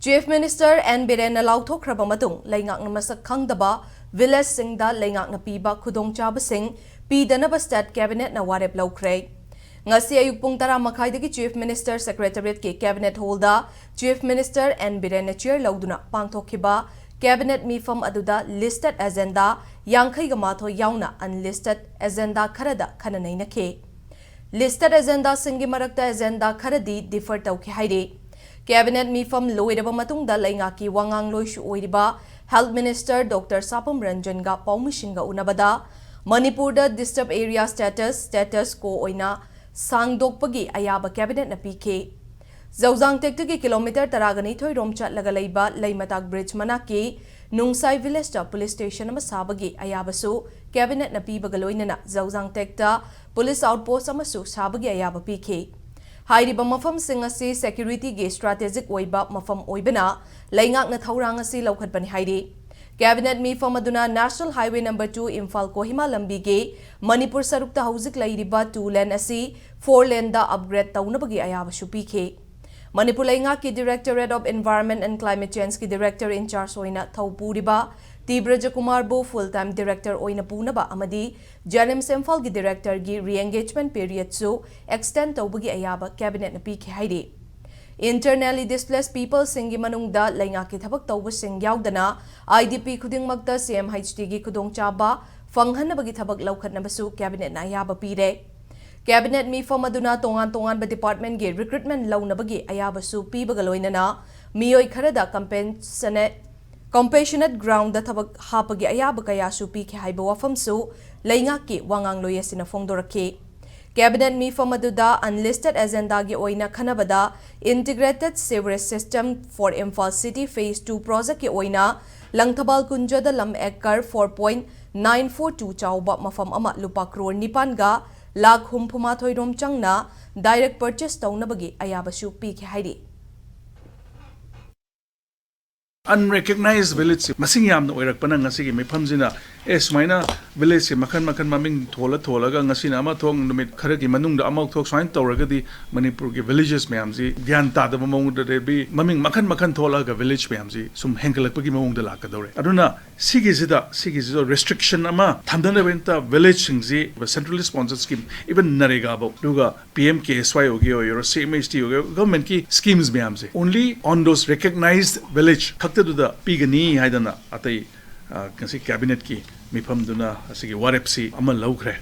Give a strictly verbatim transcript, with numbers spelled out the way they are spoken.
Chief Minister N Birenna ꯂꯥꯎꯊꯣꯛꯈ꯭ꯔꯕ ꯃꯇꯨꯡ, ꯂꯩꯉꯥꯛꯅ ꯃꯁꯛ ꯈꯪꯗꯕ village ꯁꯤꯡꯗ ꯂꯩꯉꯥꯛꯅ ꯄꯤꯕ ꯈꯨꯗꯣꯡꯆꯥꯕꯁꯤꯡ ꯄꯤꯗꯅꯕ State Cabinet ꯅ ꯋꯥꯔꯦꯞ ꯂꯧꯈ꯭ꯔꯦ꯫ ꯉꯁꯤ ꯑꯌꯨꯛ ꯄꯨꯡ ꯇꯔꯥ ꯃꯈꯥꯏꯗꯒꯤ Chief Minister Secretariat ꯀꯤ Cabinet Hall ꯗ Chief Minister N Birenna chair ꯂꯧꯗꯨꯅ ꯄꯥꯡꯊꯣꯛꯈꯤꯕ Cabinet ꯃꯤꯐꯝ ꯑꯗꯨꯗ listed agenda ꯌꯥꯡꯈꯩꯒ ꯃꯥꯊꯣꯏ ꯌꯥꯎꯅ unlisted agenda ꯈꯔꯗ ꯈꯟꯅ ꯅꯩꯅꯈꯤ꯫ Listed agenda ꯁꯤꯡꯒꯤ ꯃꯔꯛꯇ agenda ꯈꯔꯗꯤ defer ꯇꯧꯈꯤ ꯍꯥꯏꯔꯤ꯫ Cabinet ꯃꯤꯐꯝ ꯂꯣꯏꯔꯕ ꯃꯇꯨꯡꯗ ꯂꯩꯉꯥꯛꯀꯤ ꯋꯥꯉꯥꯡꯂꯣꯏꯁꯨ ꯑꯣꯏꯔꯤꯕ Health Minister Doctor ꯁꯥꯄꯝ ꯔꯟꯖꯟꯒ ꯄꯥꯎꯃꯤꯁꯤꯡꯒ ꯎꯅꯕꯗ ꯃꯅꯤꯄꯨꯔꯗ disturbed area status, status quo ꯑꯣꯏꯅ ꯁꯥꯡꯗꯣꯛꯄꯒꯤ ꯑꯌꯥꯕ Cabinet ꯅ ꯄꯤꯈꯤ꯫ ꯖꯧꯖꯥꯡ ꯇꯦꯛꯇꯒꯤ kilometre ꯇꯔꯥꯒ ꯅꯤꯊꯣꯏ ꯔꯣꯝ ꯆꯠꯂꯒ ꯂꯩꯕ ꯂꯩꯃꯇꯥꯛ bridge ꯃꯅꯥꯛꯀꯤ ꯅꯨꯡꯁꯥꯏ village ꯇ police station ꯑꯃ ꯁꯥꯕꯒꯤ ꯑꯌꯥꯕꯁꯨ Cabinet ꯅ ꯄꯤꯕꯒ ꯂꯣꯏꯅꯅ ꯖꯧꯖꯥꯡ ꯇꯦꯛꯇ police outpost ꯑꯃꯁꯨ ꯁꯥꯕꯒꯤ ꯑꯌꯥꯕ ꯄꯤꯈꯤ꯫ ꯍꯥꯏꯔꯤꯕ ꯃꯐꯝꯁꯤꯡ ꯑꯁꯤ security ꯒꯤ strategic ꯑꯣꯏꯕ ꯃꯐꯝ ꯑꯣꯏꯕꯅ ꯂꯩꯉꯥꯛꯅ ꯊꯧꯔꯥꯡ ꯑꯁꯤ ꯂꯧꯈꯠꯄꯅꯤ ꯍꯥꯏꯔꯤ꯫ Cabinet ꯃꯤꯐꯝ ꯑꯗꯨꯅ National Highway number two Imphal Kohima ꯂꯝꯕꯤꯒꯤ ꯃꯅꯤꯄꯨꯔ ꯁꯔꯨꯛꯇ ꯍꯧꯖꯤꯛ ꯂꯩꯔꯤꯕ two lane ꯑꯁꯤ four lane ꯗ upgrade ꯇꯧꯅꯕꯒꯤ ꯑꯌꯥꯕꯁꯨ ꯄꯤꯈꯤ꯫ ꯃꯅꯤꯄꯨꯔ ꯂꯩꯉꯥꯛꯀꯤ Directorate of Environment and Climate Change ꯀꯤ director in charge ꯑꯣꯏꯅ ꯊꯧ ꯄꯨꯔꯤꯕ ꯇꯤ ꯕ꯭ꯔꯖꯀꯨꯃꯥꯔꯕꯨ full time director ꯑꯣꯏꯅ ꯄꯨꯅꯕ ꯑꯃꯗꯤ JNIMS ꯏꯝꯐꯥꯜꯒꯤ director ꯒꯤ re-engagement period ꯁꯨ extend ꯇꯧꯕꯒꯤ ꯑꯌꯥꯕ Cabinet ꯅ ꯄꯤꯈꯤ ꯍꯥꯏꯔꯤ꯫ Internally displaced people ꯁꯤꯡꯒꯤ ꯃꯅꯨꯡꯗ ꯂꯩꯉꯥꯛꯀꯤ ꯊꯕꯛ ꯇꯧꯕꯁꯤꯡ ꯌꯥꯎꯗꯅ I D P ꯈꯨꯗꯤꯡꯃꯛꯇ C M H T ꯒꯤ ꯈꯨꯗꯣꯡꯆꯥꯕ ꯐꯪꯍꯟꯅꯕꯒꯤ ꯊꯕꯛ ꯂꯧꯈꯠꯅꯕꯁꯨ Cabinet ꯅ ꯑꯌꯥꯕ ꯄꯤꯔꯦ꯫ Cabinet ꯃꯤꯐꯝ ꯑꯗꯨꯅ ꯇꯣꯉꯥꯟ ꯇꯣꯉꯥꯟꯕ department ꯒꯤ recruitment ꯂꯧꯅꯕꯒꯤ ꯑꯌꯥꯕꯁꯨ ꯄꯤꯕꯒ ꯂꯣꯏꯅꯅ ꯃꯤꯑꯣꯏ ꯈꯔꯗ compassionate, compassionate ground ꯗ ꯊꯕꯛ ꯍꯥꯞꯄꯒꯤ ꯑꯌꯥꯕ ꯀꯌꯥꯁꯨ ꯄꯤꯈꯤ ꯍꯥꯏꯕ ꯋꯥꯐꯝꯁꯨ ꯂꯩꯉꯥꯛꯀꯤ ꯋꯥꯉꯥꯡꯂꯣꯏ ꯑꯁꯤꯅ ꯐꯣꯡꯗꯣꯔꯛꯈꯤ꯫ Cabinet ꯃꯤꯐꯝ ꯑꯗꯨꯗ unlisted agenda ꯒꯤ ꯑꯣꯏꯅ ꯈꯟꯅꯕꯗ Integrated Sewerage System for Imphal City Phase two project ꯀꯤ ꯑꯣꯏꯅ ꯂꯪꯊꯕꯥꯜ ꯀꯨꯟꯖꯗ ꯂꯝ acre four point nine four two ꯆꯥꯎꯕ ꯃꯐꯝ ꯑꯃ ꯂꯨꯄꯥ ꯀ꯭ꯔꯣꯔ ꯅꯤꯄꯥꯟꯒ ꯂꯥꯈ ꯍꯨꯝꯐꯨ ꯃꯥꯊꯣꯏ ꯔꯣꯝ ꯆꯪꯅ direct purchase ꯇꯧꯅꯕꯒꯤ ꯑꯌꯥꯕꯁꯨ ꯄꯤꯈꯤ ꯍꯥꯏꯔꯤ꯫ Unrecognized village ꯁꯦ ꯃꯁꯤꯡ ꯌꯥꯝꯅ ꯑꯣꯏꯔꯛꯄꯅ ꯉꯁꯤꯒꯤ ꯃꯤꯐꯝꯁꯤꯅ ꯑꯦ ꯁꯨꯃꯥꯏꯅ village ꯁꯦ ꯃꯈꯜ ꯃꯈꯜ ꯃꯃꯤꯡ ꯊꯣꯜꯂ ꯊꯣꯜꯂꯒ ꯉꯁꯤꯅ ꯑꯃ ꯊꯣꯛ, ꯅꯨꯃꯤꯠ ꯈꯔꯒꯤ ꯃꯅꯨꯡꯗ ꯑꯃ ꯊꯣꯛ, ꯁꯨꯃꯥꯏꯅ ꯇꯧꯔꯒꯗꯤ ꯃꯅꯤꯄꯨꯔꯒꯤ villages ꯃꯌꯥꯝꯁꯤ ꯒ꯭ꯌꯥꯟ ꯇꯥꯗꯕ ꯃꯑꯣꯡꯗ ꯂꯩꯕꯤ, ꯃꯃꯤꯡ ꯃꯈꯜ ꯃꯈꯜ ꯊꯣꯛꯂꯛꯑꯒ village ꯃꯌꯥꯝꯁꯤ ꯁꯨꯝ ꯍꯦꯟꯒꯠꯂꯛꯄꯒꯤ ꯃꯑꯣꯡꯗ ꯂꯥꯛꯀꯗꯧꯔꯦ꯫ ꯑꯗꯨꯅ ꯁꯤꯒꯤꯁꯤꯗ ꯁꯤꯒꯤꯁꯤꯗ restriction ꯑꯃ ꯊꯝꯗꯅꯕꯒꯤꯗꯃꯛꯇ village ꯁꯤꯡꯁꯤ centrally sponsored scheme, even ꯅꯔꯦꯒꯥ ꯐꯧ, ꯑꯗꯨꯒ P M K S Y ꯑꯣꯏꯒꯦ ꯑꯣꯏꯔꯣ, C M H T ꯑꯣꯏꯒꯦ ꯑꯣꯏꯔꯣ, government ꯀꯤ schemes ꯃꯌꯥꯝꯁꯦ only on those recognized village ꯈꯛꯇꯗꯨꯗ ꯄꯤꯒꯅꯤ ꯍꯥꯏꯗꯅ ꯑꯇꯩ, ꯑ, ꯉꯁꯤ cabinet ꯀꯤ ꯃꯤꯐꯝꯗꯨꯅ ꯑꯁꯤꯒꯤ ꯋꯥꯔꯦꯞꯁꯤ ꯑꯃ ꯂꯧꯈ꯭ꯔꯦ꯫